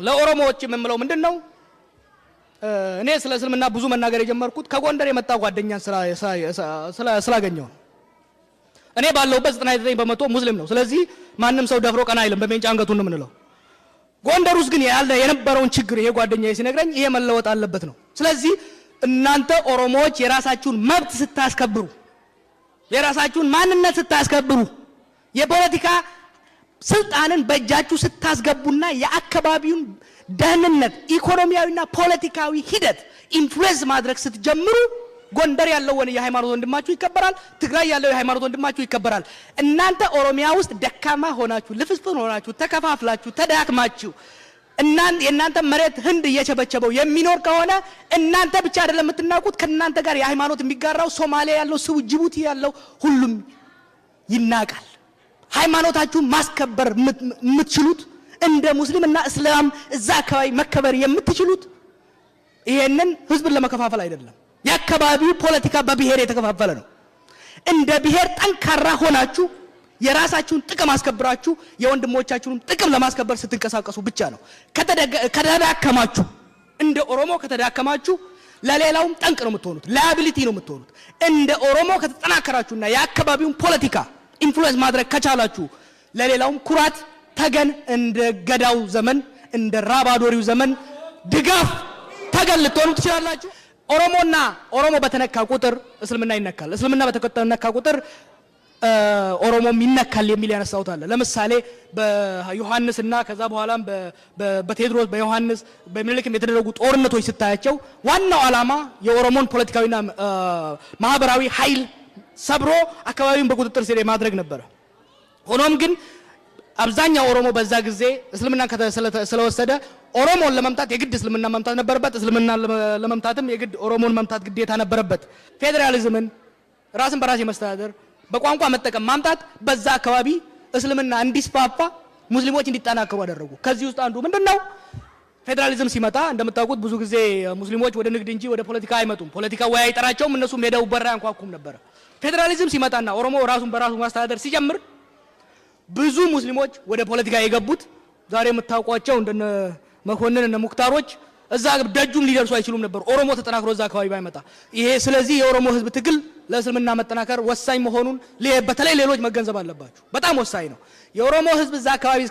ለኦሮሞዎች የምምለው ምንድን ነው? እኔ ስለ እስልምና ብዙ መናገር የጀመርኩት ከጎንደር የመጣ ጓደኛን ስላገኘው ነው። እኔ ባለሁበት 99% ሙስሊም ነው። ስለዚህ ማንም ሰው ደፍሮ ቀና አይልም፣ በሜንጫ አንገቱን ነው የምንለው። ጎንደር ውስጥ ግን ያለ የነበረውን ችግር ይሄ ጓደኛዬ ሲነግረኝ ይሄ መለወጥ አለበት ነው። ስለዚህ እናንተ ኦሮሞዎች የራሳችሁን መብት ስታስከብሩ፣ የራሳችሁን ማንነት ስታስከብሩ፣ የፖለቲካ ስልጣንን በእጃችሁ ስታስገቡና የአካባቢውን ደህንነት ኢኮኖሚያዊና ፖለቲካዊ ሂደት influence ማድረግ ስትጀምሩ ጎንደር ያለው የሃይማኖት ወንድማችሁ ይከበራል። ትግራይ ያለው የሃይማኖት ወንድማችሁ ይከበራል። እናንተ ኦሮሚያ ውስጥ ደካማ ሆናችሁ፣ ልፍስፍስ ሆናችሁ፣ ተከፋፍላችሁ፣ ተዳክማችሁ የእናንተ መሬት ህንድ እየቸበቸበው የሚኖር ከሆነ እናንተ ብቻ አይደለም የምትናቁት፣ ከእናንተ ጋር የሃይማኖት የሚጋራው ሶማሊያ ያለው ሰው፣ ጅቡቲ ያለው ሁሉም ይናቃል። ሃይማኖታችሁን ማስከበር የምትችሉት እንደ ሙስሊም እና እስላም እዛ አካባቢ መከበር የምትችሉት ይሄንን ህዝብን ለመከፋፈል አይደለም። የአካባቢው ፖለቲካ በብሔር የተከፋፈለ ነው። እንደ ብሔር ጠንካራ ሆናችሁ የራሳችሁን ጥቅም አስከብራችሁ የወንድሞቻችሁን ጥቅም ለማስከበር ስትንቀሳቀሱ ብቻ ነው። ከተዳከማችሁ፣ እንደ ኦሮሞ ከተዳከማችሁ ለሌላውም ጠንቅ ነው የምትሆኑት፣ liability ነው የምትሆኑት። እንደ ኦሮሞ ከተጠናከራችሁና የአካባቢውን ፖለቲካ influence ማድረግ ከቻላችሁ ለሌላውም ኩራት ተገን፣ እንደ ገዳው ዘመን፣ እንደ ራባዶሪው ዘመን ድጋፍ ተገን ልትሆኑ ትችላላችሁ። ኦሮሞና ኦሮሞ በተነካ ቁጥር እስልምና ይነካል፣ እስልምና በተነካ ቁጥር ኦሮሞም ይነካል የሚል ያነሳሁት አለ። ለምሳሌ በዮሐንስና ከዛ በኋላም በቴዎድሮስ፣ በዮሐንስ፣ በምኒልክም የተደረጉ ጦርነቶች ስታያቸው ዋናው ዓላማ የኦሮሞን ፖለቲካዊና ማህበራዊ ኃይል ሰብሮ አካባቢውን በቁጥጥር ስር የማድረግ ነበረ። ሆኖም ግን አብዛኛው ኦሮሞ በዛ ጊዜ እስልምናን ስለወሰደ ኦሮሞን ለመምታት የግድ እስልምና መምታት ነበረበት። እስልምና ለመምታትም የግድ ኦሮሞን መምታት ግዴታ ነበረበት። ፌዴራሊዝምን፣ ራስን በራስ የመስተዳደር፣ በቋንቋ መጠቀም ማምጣት በዛ አካባቢ እስልምና እንዲስፋፋ፣ ሙስሊሞች እንዲጠናከሩ አደረጉ። ከዚህ ውስጥ አንዱ ምንድን ነው? ፌዴራሊዝም ሲመጣ እንደምታውቁት ብዙ ጊዜ ሙስሊሞች ወደ ንግድ እንጂ ወደ ፖለቲካ አይመጡም። ፖለቲካ ወይ አይጠራቸውም፣ እነሱም ሄደው በር አያንኳኩም ነበረ። ፌዴራሊዝም ሲመጣና ኦሮሞ ራሱን በራሱ ማስተዳደር ሲጀምር ብዙ ሙስሊሞች ወደ ፖለቲካ የገቡት ዛሬ የምታውቋቸው እንደነ መኮንን እነ ሙክታሮች እዛ ደጁም ሊደርሱ አይችሉም ነበር፣ ኦሮሞ ተጠናክሮ እዛ አካባቢ ባይመጣ። ይሄ ስለዚህ የኦሮሞ ሕዝብ ትግል ለእስልምና መጠናከር ወሳኝ መሆኑን በተለይ ሌሎች መገንዘብ አለባችሁ። በጣም ወሳኝ ነው። የኦሮሞ ሕዝብ እዛ አካባቢ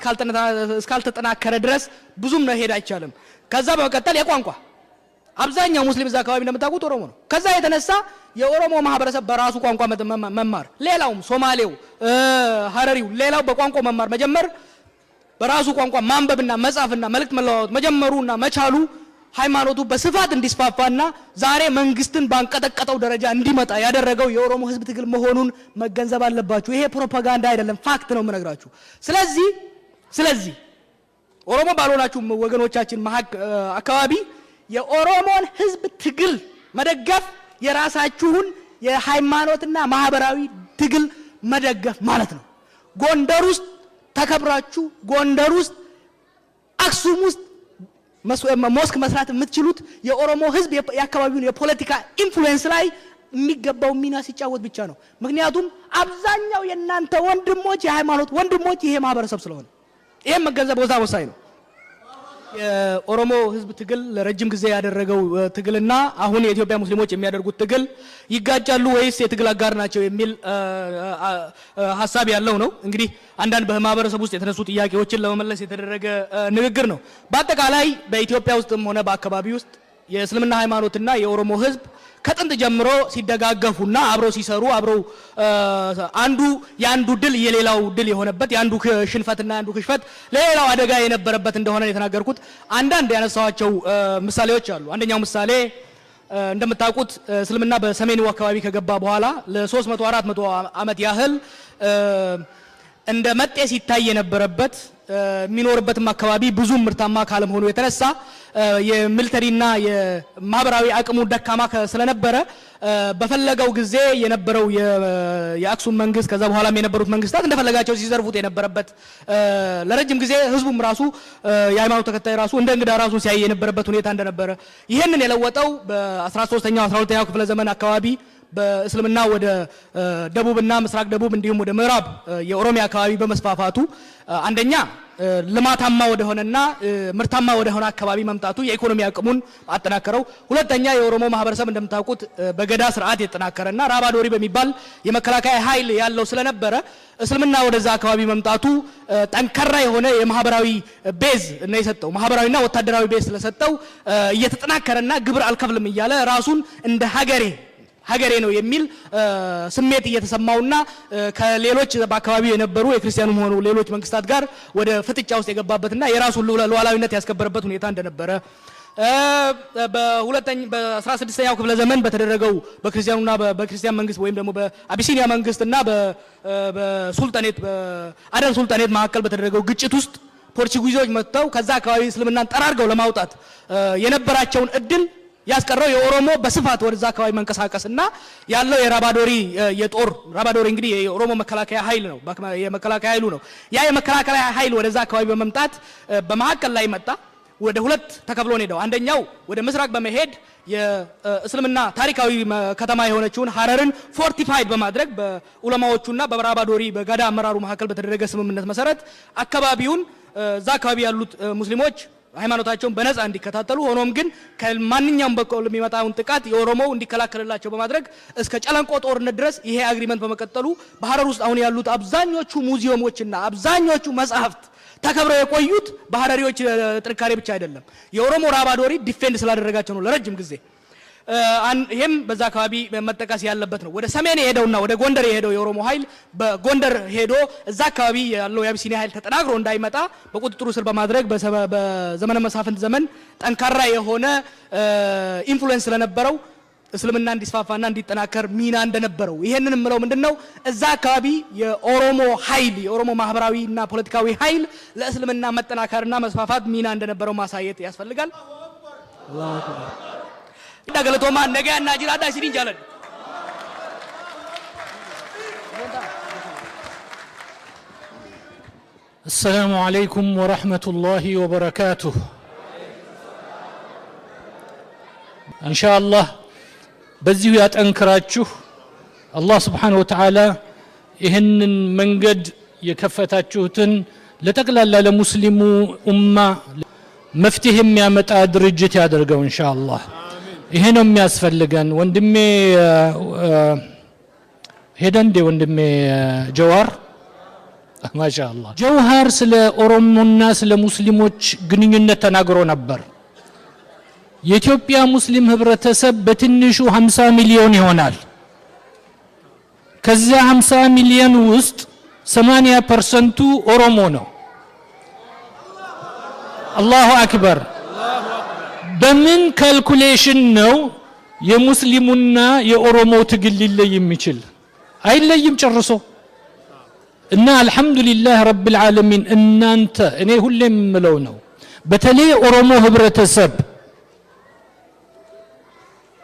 እስካልተጠናከረ ድረስ ብዙም መሄድ አይቻልም። ከዛ በመቀጠል የቋንቋ፣ አብዛኛው ሙስሊም እዛ አካባቢ እንደምታውቁት ኦሮሞ ነው። ከዛ የተነሳ የኦሮሞ ማህበረሰብ በራሱ ቋንቋ መማር፣ ሌላውም ሶማሌው፣ ሀረሪው፣ ሌላው በቋንቋ መማር መጀመር፣ በራሱ ቋንቋ ማንበብና መጻፍና መልእክት መለዋወጥ መጀመሩና መቻሉ ሃይማኖቱ በስፋት እንዲስፋፋና ዛሬ መንግስትን ባንቀጠቀጠው ደረጃ እንዲመጣ ያደረገው የኦሮሞ ህዝብ ትግል መሆኑን መገንዘብ አለባችሁ። ይሄ ፕሮፓጋንዳ አይደለም፣ fact ነው የምነግራችሁ። ስለዚህ ኦሮሞ ባልሆናችሁ ወገኖቻችን አካባቢ የኦሮሞን ህዝብ ትግል መደገፍ የራሳችሁን የሃይማኖትና ማህበራዊ ትግል መደገፍ ማለት ነው። ጎንደር ውስጥ ተከብራችሁ፣ ጎንደር ውስጥ፣ አክሱም ውስጥ mosque መስራት የምትችሉት የኦሮሞ ህዝብ የአካባቢውን የፖለቲካ influence ላይ የሚገባው ሚና ሲጫወት ብቻ ነው። ምክንያቱም አብዛኛው የእናንተ ወንድሞች፣ የሃይማኖት ወንድሞች ይሄ ማህበረሰብ ስለሆነ ይሄም መገንዘብ በጣም ወሳኝ ነው። የኦሮሞ ህዝብ ትግል ለረጅም ጊዜ ያደረገው ትግልና አሁን የኢትዮጵያ ሙስሊሞች የሚያደርጉት ትግል ይጋጫሉ ወይስ የትግል አጋር ናቸው የሚል ሀሳብ ያለው ነው። እንግዲህ አንዳንድ በማህበረሰብ ውስጥ የተነሱ ጥያቄዎችን ለመመለስ የተደረገ ንግግር ነው። በአጠቃላይ በኢትዮጵያ ውስጥም ሆነ በአካባቢ ውስጥ የእስልምና ሃይማኖትና የኦሮሞ ህዝብ ከጥንት ጀምሮ ሲደጋገፉና አብረው ሲሰሩ፣ አብረው አንዱ የአንዱ ድል የሌላው ድል የሆነበት፣ የአንዱ ሽንፈትና የአንዱ ክሽፈት ለሌላው አደጋ የነበረበት እንደሆነ የተናገርኩት አንዳንድ ያነሳኋቸው ምሳሌዎች አሉ። አንደኛው ምሳሌ እንደምታውቁት እስልምና በሰሜኑ አካባቢ ከገባ በኋላ ለ300 400 ዓመት ያህል እንደ መጤ ሲታይ የነበረበት፣ የሚኖርበትም አካባቢ ብዙም ምርታማ ካለመሆኑ የተነሳ የ military ና የማህበራዊ አቅሙ ደካማ ስለነበረ በፈለገው ጊዜ የነበረው የአክሱም መንግስት፣ ከዛ በኋላም የነበሩት መንግስታት እንደፈለጋቸው ሲዘርፉት የነበረበት፣ ለረጅም ጊዜ ህዝቡም ራሱ የሃይማኖት ተከታይ ራሱ እንደ እንግዳ ራሱን ሲያይ የነበረበት ሁኔታ እንደነበረ፣ ይህንን የለወጠው በ13ኛው 12ኛው ክፍለ ዘመን አካባቢ በእስልምና ወደ ደቡብና ምስራቅ ደቡብ እንዲሁም ወደ ምዕራብ የኦሮሚያ አካባቢ በመስፋፋቱ አንደኛ ልማታማ ወደሆነና ምርታማ ወደሆነ አካባቢ መምጣቱ የኢኮኖሚ አቅሙን አጠናከረው። ሁለተኛ፣ የኦሮሞ ማህበረሰብ እንደምታውቁት በገዳ ስርዓት የተጠናከረና ራባዶሪ በሚባል የመከላከያ ኃይል ያለው ስለነበረ እስልምና ወደዛ አካባቢ መምጣቱ ጠንካራ የሆነ የማህበራዊ base ነው የሰጠው። ማህበራዊና ወታደራዊ base ስለሰጠው እየተጠናከረና ግብር አልከፍልም እያለ ራሱን እንደ ሀገሬ ሀገሬ ነው የሚል ስሜት እየተሰማውና ከሌሎች በአካባቢው የነበሩ የክርስቲያኑም ሆኑ ሌሎች መንግስታት ጋር ወደ ፍጥጫ ውስጥ የገባበትና የራሱን ሉዓላዊነት ያስከበረበት ሁኔታ እንደነበረ፣ በሁለተኛ በ16ኛው ክፍለ ዘመን በተደረገው በክርስቲያኑና በክርስቲያን መንግስት ወይም ደግሞ በአቢሲኒያ መንግስትና በሱልጣኔት በአደል ሱልጣኔት መካከል በተደረገው ግጭት ውስጥ ፖርቹጊዞች መጥተው ከዛ አካባቢ እስልምናን ጠራርገው ለማውጣት የነበራቸውን እድል ያስቀረው የኦሮሞ በስፋት ወደዛ አካባቢ መንቀሳቀስና ያለው የራባዶሪ የጦር፣ ራባዶሪ እንግዲህ የኦሮሞ መከላከያ ኃይል ነው፣ የመከላከያ ኃይሉ ነው። ያ የመከላከያ ኃይል ወደዛ አካባቢ በመምጣት በመካከል ላይ መጣ። ወደ ሁለት ተከፍሎ ነው ሄደው። አንደኛው ወደ ምስራቅ በመሄድ የእስልምና ታሪካዊ ከተማ የሆነችውን ሀረርን fortified በማድረግ በኡለማዎቹና በራባዶሪ በገዳ አመራሩ መካከል በተደረገ ስምምነት መሰረት አካባቢውን እዛ አካባቢ ያሉት ሙስሊሞች ሃይማኖታቸውን በነፃ እንዲከታተሉ፣ ሆኖም ግን ከማንኛውም በኩል የሚመጣውን ጥቃት የኦሮሞው እንዲከላከልላቸው በማድረግ እስከ ጨለንቆ ጦርነት ድረስ ይሄ agreement በመቀጠሉ በሀረር ውስጥ አሁን ያሉት አብዛኞቹ ሙዚየሞችና አብዛኞቹ መጽሐፍት ተከብረው የቆዩት በሀረሪዎች ጥንካሬ ብቻ አይደለም፣ የኦሮሞ ራባዶሪ defend ስላደረጋቸው ነው ለረጅም ጊዜ። ይሄም በዛ አካባቢ መጠቀስ ያለበት ነው። ወደ ሰሜን የሄደውና ወደ ጎንደር የሄደው የኦሮሞ ኃይል በጎንደር ሄዶ እዛ አካባቢ ያለው የአቢሲኒያ ኃይል ተጠናክሮ እንዳይመጣ በቁጥጥሩ ስር በማድረግ በዘመነ መሳፍንት ዘመን ጠንካራ የሆነ influence ስለነበረው እስልምና እንዲስፋፋና እንዲጠናከር ሚና እንደነበረው። ይሄንን የምለው ምንድነው? እዛ አካባቢ የኦሮሞ ኃይል፣ የኦሮሞ ማህበራዊና ፖለቲካዊ ኃይል ለእስልምና መጠናከርና መስፋፋት ሚና እንደነበረው ማሳየት ያስፈልጋል። Galatoomaa, nagaa jiraadhaa, isiniin jaaladha. السلام عليكم ورحمة الله وبركاته። إن شاء الله በዚሁ ያጠንክራችሁ። አላህ سبحانه وتعالى ይህንን መንገድ የከፈታችሁትን ለጠቅላላ ለሙስሊሙ ኡማ መፍትሄ የሚያመጣ ድርጅት ያደርገው إن شاء الله። ይሄ ነው የሚያስፈልገን። ወንድሜ ሄደ እንዴ? ወንድሜ ጀዋር፣ ما شاء الله። ጀውሃር ስለ ኦሮሞና ስለ ሙስሊሞች ግንኙነት ተናግሮ ነበር። የኢትዮጵያ ሙስሊም ህብረተሰብ በትንሹ 50 ሚሊዮን ይሆናል። ከዚያ 50 ሚሊዮን ውስጥ 80% ኡ ኦሮሞ ነው። الله أكبر። በምን calculation ነው የሙስሊሙና የኦሮሞ ትግል ሊለይ የሚችል? አይለይም ጨርሶ። እና الحمد لله رب العالمين እናንተ፣ እኔ ሁሌም የምለው ነው፣ በተለይ ኦሮሞ ህብረተሰብ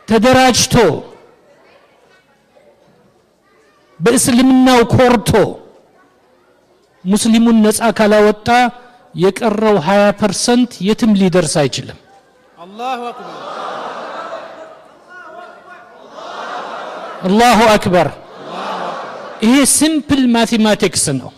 ተደራጅቶ በእስልምናው ኮርቶ ሙስሊሙን ነፃ ካላወጣ የቀረው 20% የትም ሊደርስ አይችልም። الله أكبر። الله أكبر። ይሄ simple mathematics ነው።